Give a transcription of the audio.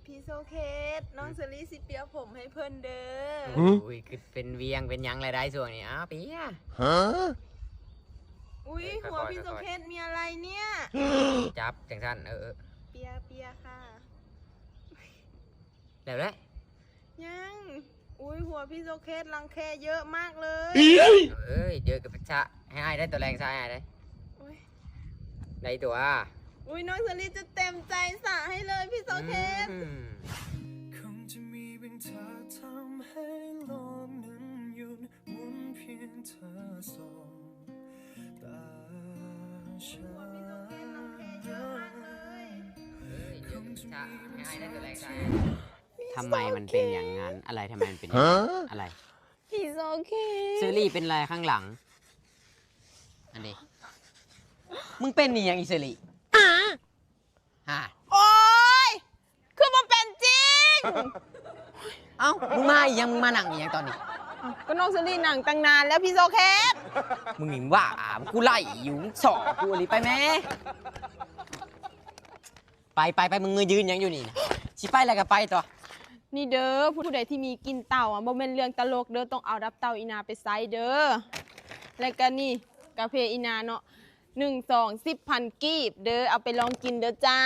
ພີ່ໂຊເຄດ ນ້ອງເຊີຣີຊິເປຍຜົມໃຫ້ເພິ່ນເດີ. ອຸ້ຍ ຄືເປັນວຽງເປັນຫຍັງລະໄດ໋ຊ່ວງນີ້. ອ້າວ ເປຍ. ຫະ? ອຸ້ຍ ຫົວພີ່ໂຊເຄດມີອະໄລເນຍ? ຈັບຈັ່ງຊັ້ນ. ເອີ ເອີ ເປຍ ເປຍຄ່ະ. ແລ້ວແຫຼະ. ຍັງ. ອຸ້ຍ ຫົວພີ່ໂຊເຄດລັງແຄເຍີະມາກເລີຍ. ເອີຍ ເດີກະປະຊະ ໃຫ້ອ້າຍໄດ້ ໂຕແລງຊະ ໃຫ້ອ້າຍໄດ້. ໂອ້ຍ ໄດ້ຕົວະ. ອຸ້ຍ ນ້ອງເຊີຣີຈະເຕັມໃຈສະໃຫ້ເລີຍ ພີ່ໂຊເຄດ. ອືມ. ທຳໄມມັນເປັນຢ່າງນັ້ນ? ອະໄລ? ທຳໄມມັນເປັນຢ່າງນັ້ນ? ອະໄລ? ພີ່ໂຊເຄດ ເຊີຣີເປັນລະຂ້າງຫຼັງ? ອັນນີ້ ມຶງເປັນອີ່ຫຍັງອີ່ເຊີຣີ? ຮະ? ໂອ້ຍ ຄືບໍ່ເປັນຈິງ? ເອົ້າ ມຶງມາອີ່ຫຍັງ? ມຶງມານັ່ງອີ່ຫຍັງຕອນນີ້? ເອົ້າ ກໍນ້ອງເຊີຣີນັ່ງຕັ້ງນານແລ້ວ ພີ່ໂຊເຄດ. ມຶງນີ້ຫວາ ກູໄລ່ຢູ່ ມຶງສໍກູອີ່ຫຼີ. ໄປແມ້. ໄປ ໄປ ໄປ ມຶງຢືນຫຍັງຢູ່ນີ້ນະ? ຊິໄປແລ້ວກໍໄປຕົວະ. ນີ້ເດີ ຜູ້ໃດທີ່ມີກິ່ນເຕົ່າອະ ບໍ່ແມ່ນເລື່ອງຕະຫຼົກເດີ ຕ້ອງເອົາດັບເຕົ່າອີ່ນາໄປໃຊ້ເດີ. ແລ້ວກໍນີ້ ກາເຟອີ່ນາເນາະ ໜຶ່ງຊອງ ສິບພັນກີບເດີ ເອົາໄປລອງກິນເດີຈ້າ.